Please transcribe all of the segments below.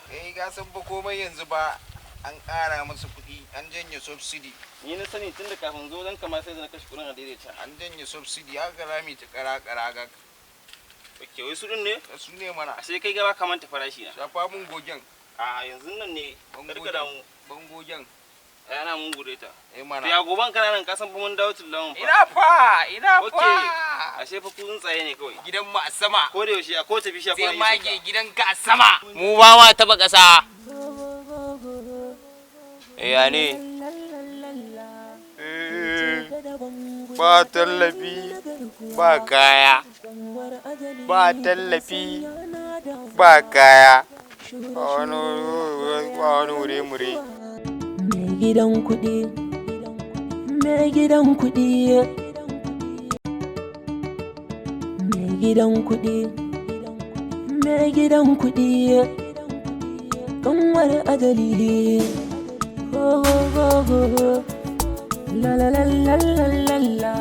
Kai ka san fa komai yanzu ba an ƙara masa kuɗi, an janye subsidy. Ni na sani tun da kafin zo dan kamar sai da na kashe kuɗin a daidaita. An janye subsidy, haka rami ta kara kara ga. Ok, wai su din ne? Su ne mana. Ashe kai gaba ka manta farashi na. Shafa mun gogen. A yanzu nan ne, karka damu. Bangogen. Ai ana mun gure ta. Eh mana. To ya goban kana nan, ka san fa mun dawo tillawan fa. Ina fa, ina fa. Ashe fa ku tsuntsaye ne kawai. Gidan mu a sama. Ko da yaushe a ko tafi shi a Sai kwana. Mage gidanka a sama. Mu ba ma taba ƙasa. Ya ne? Ba tallafi ba kaya, ba tallafi ba kaya, ba wani, ba wani wure-mure. Mai gidan kuɗi, mai gidan kuɗi, mai gidan kuɗi, mai gidan kuɗi, kanwar ajali. Ho ho ho ho ho. La la la la la la la.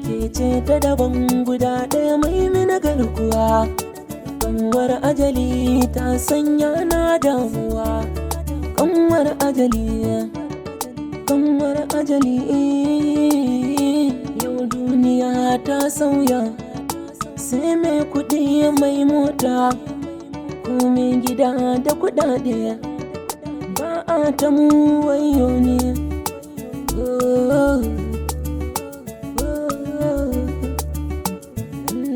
Ke ce ta daban guda ɗaya mai mini garkuwa. Kanwar ajali ta sanya na damuwa. Kanwar ajali, kanwar ajali. Yau duniya ta sauya, sai mai kuɗi, mai mota ko mai gida da kuɗaɗe, ba a ta mu wayo ne. Oh, oh,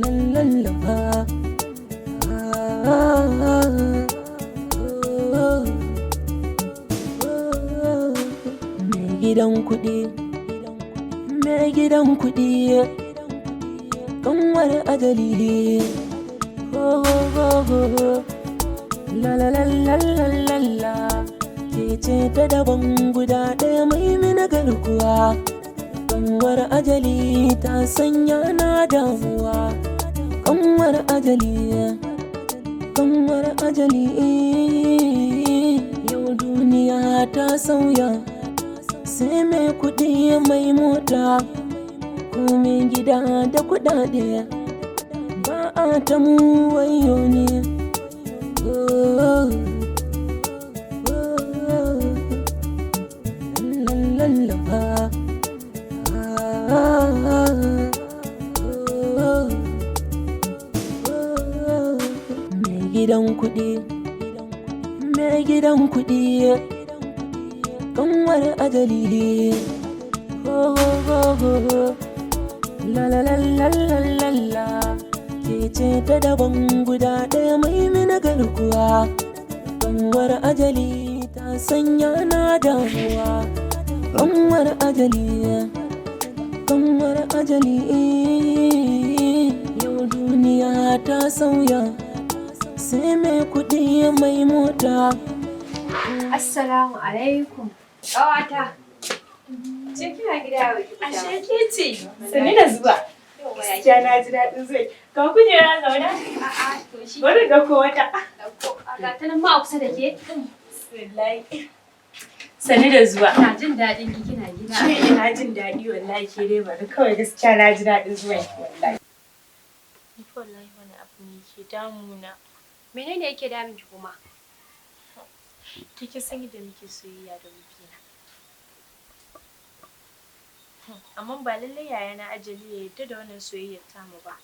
la la la la. Ah, oh, oh. Mai gidan kuɗi, mai gidan kuɗi, kanwar ajali. Oh, oh, oh, oh. La la la la la la la. Ke ce ta daban guda ɗaya mai mini garkuwa. Kanwar ajali ta sanya na damuwa. Kanwar ajali, kanwar ajali. Yau duniya ta sauya, sai mai kuɗi, mai mota ko mai gida da kuɗaɗe, ba a ta mu wayo ne. Oh, oh, la la la la. Ah, oh, oh. Mai gidan kuɗi, mai gidan kuɗi, kanwar ajali. Oh, oh, oh, oh. La la la la la la la. Ke ce ta daban guda ɗaya mai mini garkuwa. Kanwar ajali ta sanya na damuwa. Kanwar ajali, kanwar ajali. Yau duniya ta sauya, sai mai kuɗi, mai mota. Assalamu alaikum. Ƙawata. Ce kina gida yau ki fita? Ashe ke ce? Sani da zuwa. Gaskiya na ji daɗin zuwa. Ga kujera, zauna. A'a, to shi. Bari ɗauko wata. Ɗauko. A ga ta nan ma a kusa da ke. Wallahi. Sani da zuwa. Ina jin daɗin ki kina gida. Shi ina jin daɗi wallahi, ke dai bari kawai, gaskiya na ji daɗin zuwan ki wallahi. Ni fa wallahi wani abu ne ke damuna. Menene yake damun ki kuma? Ke kin san yadda muke soyayya da Rubina. Amma ba lallai yayana Ajali ya yarda da wannan soyayyar tamu ba.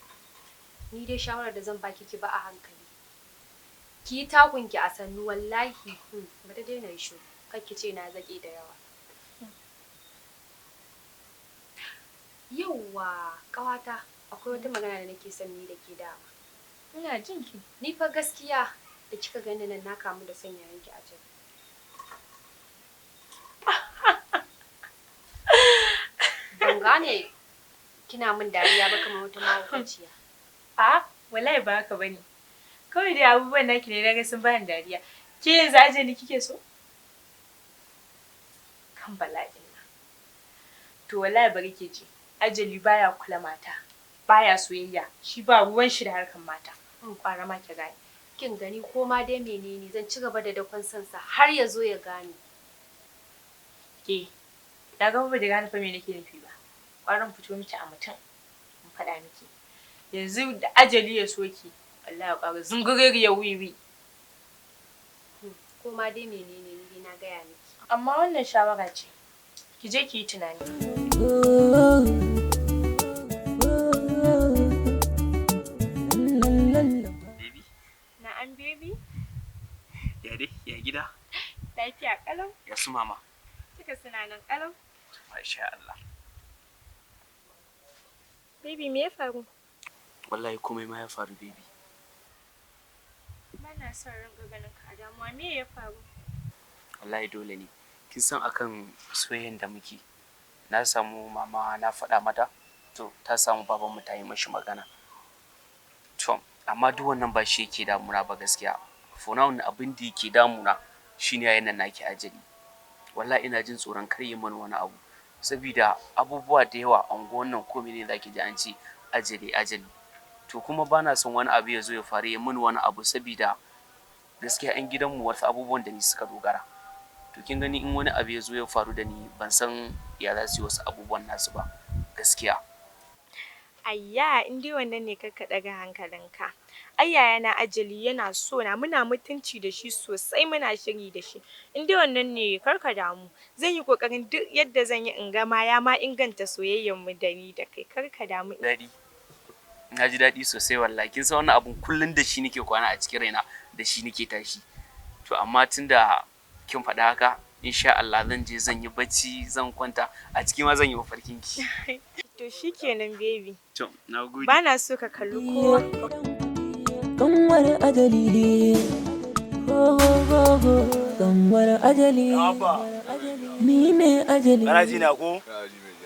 Ni dai shawarar da zan baki, ki ba a hankali. Ki yi takun ki a sannu wallahi. Ba ta daina yi shiru. Kar ki ce na zaƙe da yawa. Yauwa, ƙawata, akwai wata magana da nake son ni da ke dama. Ina jin ki. Ni fa gaskiya da kika gani nan, na kamu da son yayanki Ajali. Ban gane kina min dariya ba kamar wata mahaukaciya. A wallahi ba haka bane. Kawai dai abubuwan naki ne naga sun bani dariya. Ke yanzu Ajali kike so? Kan bala'in nan. To wallahi bari ke ji. Ajali baya kula mata. Baya soyayya. Shi ba ruwan shi da harkan mata. In kwara ma ki gane. Kin gani, ko ma dai menene, zan ci gaba da dakon sansa har ya zo ya gane. Ke, na ga ba da gane fa me nake nufi ba. Kwaran fito miki a mutum. In faɗa miki. Yanzu da Ajali ya so ki, wallahi kwara zunguriyar wiwi. Ko ma dai menene, ni dai na gaya miki. Amma wannan shawara ce. Ki je ki yi tunani. Oh, oh, oh. La, la, la. Baby, Na'am baby, ya dai, ya gida, lafiya kalau, ya su mama. kika suna nan kalau. Masha Allah. Baby, me ya faru? Wallahi komai ma ya faru, baby. Bana son ringa ganin ka a damuwa, me ya faru? Wallahi dole ne. Kin san akan soyayyen da muke. Na samu mama na faɗa mata, to ta samu babanmu ta yi mashi magana. To, amma duk wannan ba shi yake damuna ba gaskiya. For now, abin da yake damuna shine yayin nan naki Ajali. Wallahi ina jin tsoron kar yi mana wani abu. Sabida abubuwa da yawa a unguwan nan, ko mene zaki ji an ce Ajali, Ajali. To kuma bana son wani abu ya zo ya faru ya mini wani abu, sabida gaskiya 'yan gidanmu wasu abubuwan da ni suka dogara. To kin gani, in wani abu ya zo ya faru da ni, ban san ya za su yi wasu abubuwan nasu ba gaskiya. Ayya, in dai wannan ne, kar ka ɗaga hankalinka. Ai yayana Ajali yana so na, muna mutunci da shi sosai, muna shiri da shi. In dai wannan ne, kar ka damu. Zan yi ƙoƙarin duk yadda zan yi in ga ma ya ma inganta soyayyar mu da ni da kai. Kar ka damu. Daɗi, na ji daɗi sosai wallahi. Kin san wannan abun kullum da shi nake kwana a cikin raina, da shi nake tashi. To amma tunda kin faɗa haka, insha Allah zan je zan yi bacci, zan kwanta, a ciki ma zan yi mafarkin ki. To shikenan, baby. To na gode. Bana so ka kalli kowa. Kanwar ajali, oh, oh, oh. Kanwar ajali. Abba. Ni ne ajali. Kana ji na ko?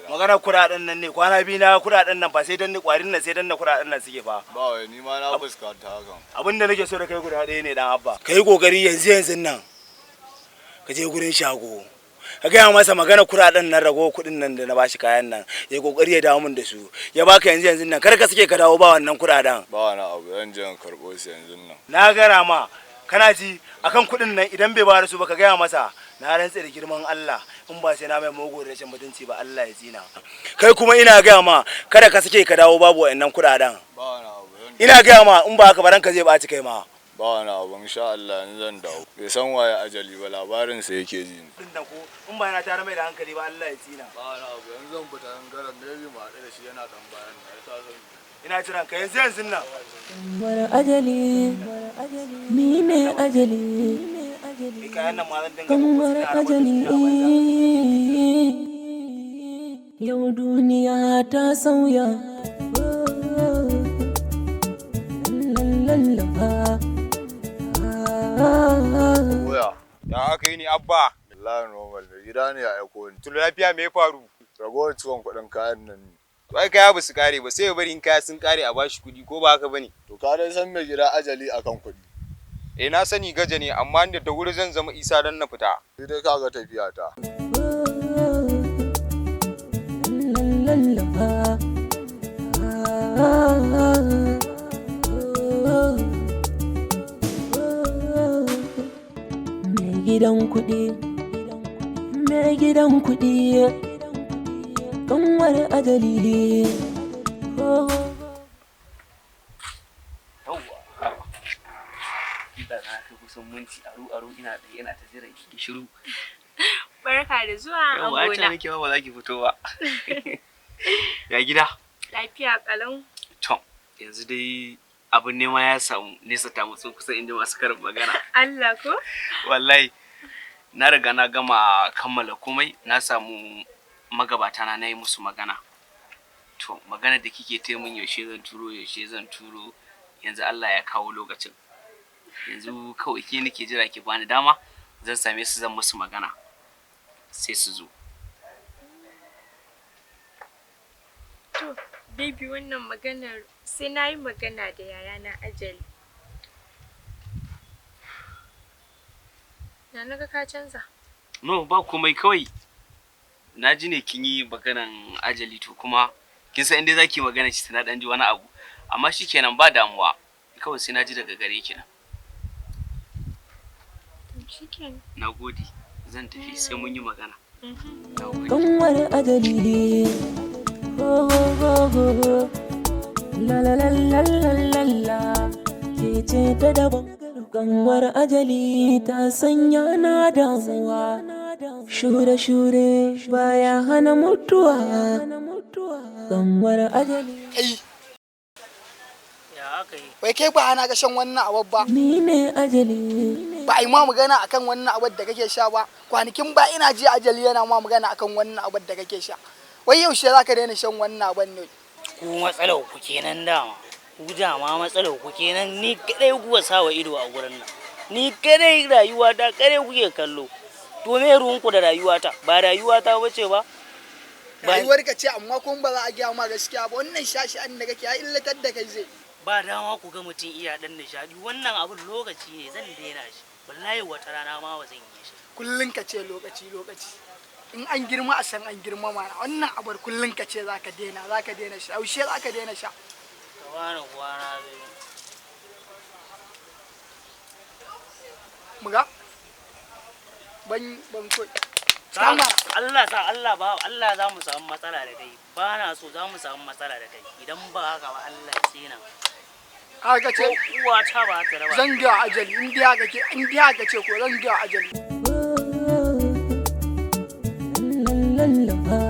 Magana kuɗaɗen nan ne, kwana biyu na kuɗaɗen nan fa sai danne kwarin nan, sai danne kuɗaɗen nan suke fa. Ba wai ni ma na fuskanta hakan. Abin da nake so da kai guda ɗaya ne, dan Abba. Kai kokari yanzu yanzu nan. Ka je gurin shago. Ka gaya masa magana kuɗaɗen nan, rago kuɗin nan da na bashi kayan nan. Ya kokari ya dawo min da su. Ya baka yanzu yanzu nan. Kar ka sake ka dawo ba wannan kuɗaɗen. Ba wani abu, zan je in karɓo su yanzu nan. Na gara ma, kana ji, akan kuɗin nan, idan bai ba da su ba, ka gaya masa na rantse da girman Allah, in ba sai na mai mugu da rashin mutunci ba, Allah ya tsina. Kai kuma ina gaya ma, kada ka sake ka dawo babu wa'annan kuɗaɗen. Ba wani abu zan Ina gaya ma, in ba haka ba ranka zai ɓaci kai ma. Ba wani abu, insha Allah yanzu zan dawo. Bai san waye Ajali ba, labarin sa yake ji. Din nan ko in ba yana tare mai da hankali ba, Allah ya tsina. Ba wani abu, yanzu zan fita yan garan, maybe mu haɗu da shi, yana dan bayan na ya san. Ina jiran ka yanzu yanzu nan. Kanwar ajali, ni ne ajali. Kai, kayan nan ma zan dinga Kanwar ɗauko su ina rabar da su ajali. a banza. Yau duniya ta sauya. La, la, la, la. Oya. Ya aka yi ni, Abba? Wallahi normal, mai gida ne ya aiko ni. To lafiya, me ya faru? Ragowar ciwon kuɗin kayan nan ne. To ai kaya ba su kare ba, sai ya bari in kaya sun kare a bashi kuɗi, ko ba haka bane? To ka dai san mai gida Ajali akan kuɗi. Eh, na sani, gaja ne, amma da wuri zan zama isa don na fita. Sai dai kaga tafiya ta. La, la, la. Ah, oh, oh. Mai gidan kuɗi, mai gidan kuɗi, kanwar ajali. Oh. Yawwa, ina na kai kusan minti aru aru ina tsaye ina ta jiran ki, shiru. Barka da zuwa, Yawwa, ya ce angona. nake ba za ki fito ba. Ya gida? Lafiya kalau. To yanzu dai abin nema ya samu, nesa ta matso kusa, inda masu karin magana. Allah ko? Wallahi na riga na gama kammala komai, na samu magabata na yi musu magana. To magana da kike ta min, yaushe zan turo, yaushe zan turo, yanzu Allah ya kawo lokacin. Yanzu kawai ke nake jira ki bani dama, zan same su, zan musu magana sai su zo. To, baby, wannan maganar sai na yi magana da yayana Ajali. Na naga ka canza. No, ba komai, kawai na ji ne kin yi maganan Ajali. To kuma kin san inda zaki magana shi na dan ji wani abu, amma shikenan, ba damuwa, kawai sai na ji daga gare ki na. To shikenan. Na gode, zan tafi, sai mun yi magana. Na gode. Kanwar ajali, oh, oh, oh, oh. La la la la la la la, ke ce ta daban. Kanwar ajali ta sanya na damuwa. Shure-shure baya hana mutuwa. Kanwar ajali. Kai. Ya aka yi? Wai kai ba hana ka shan wannan abar ba? Ni ne ajali. Ba a yi ma magana akan wannan abar da kake sha ba. Kwanakin ba ina ji ajali yana ma magana akan wannan abar da kake sha. Wai yaushe za ka daina shan wannan abar ne? Ku matsalar ku kenan dama. Ku dama matsalar ku kenan, ni kadai kuka sawa ido a gurin nan. Ni kadai rayuwa ta kadai kuke kallo. To me ruwanku da rayuwata? Ba rayuwata bace ba? Rayuwar ka ce, amma kuma ba za a gaya ma gaskiya ba. Wannan shashi an da kake ya illatar da kai zai. Ba dama ku ga mutum iya dan nishadi. Wannan abun lokaci ne, zan daina shi. Wallahi wata rana ma ba zan yi shi. Kullun ka ce lokaci lokaci. In an girma a san an girma mana. Wannan abar kullun ka ce za ka daina, za ka daina sha. Yaushe za ka daina sha? Ka bani kwana 2. Muga? Ban ban ko. Allah sa Allah ba Allah za mu samu matsala da kai. Ba na so za mu samu matsala da kai. Idan ba haka ba Allah ya tsina. Haka ce. Ko uwa ta ba ta raba. Zan ga ajali in dai haka ke, in dai haka ce ko zan ga ajali. La la la.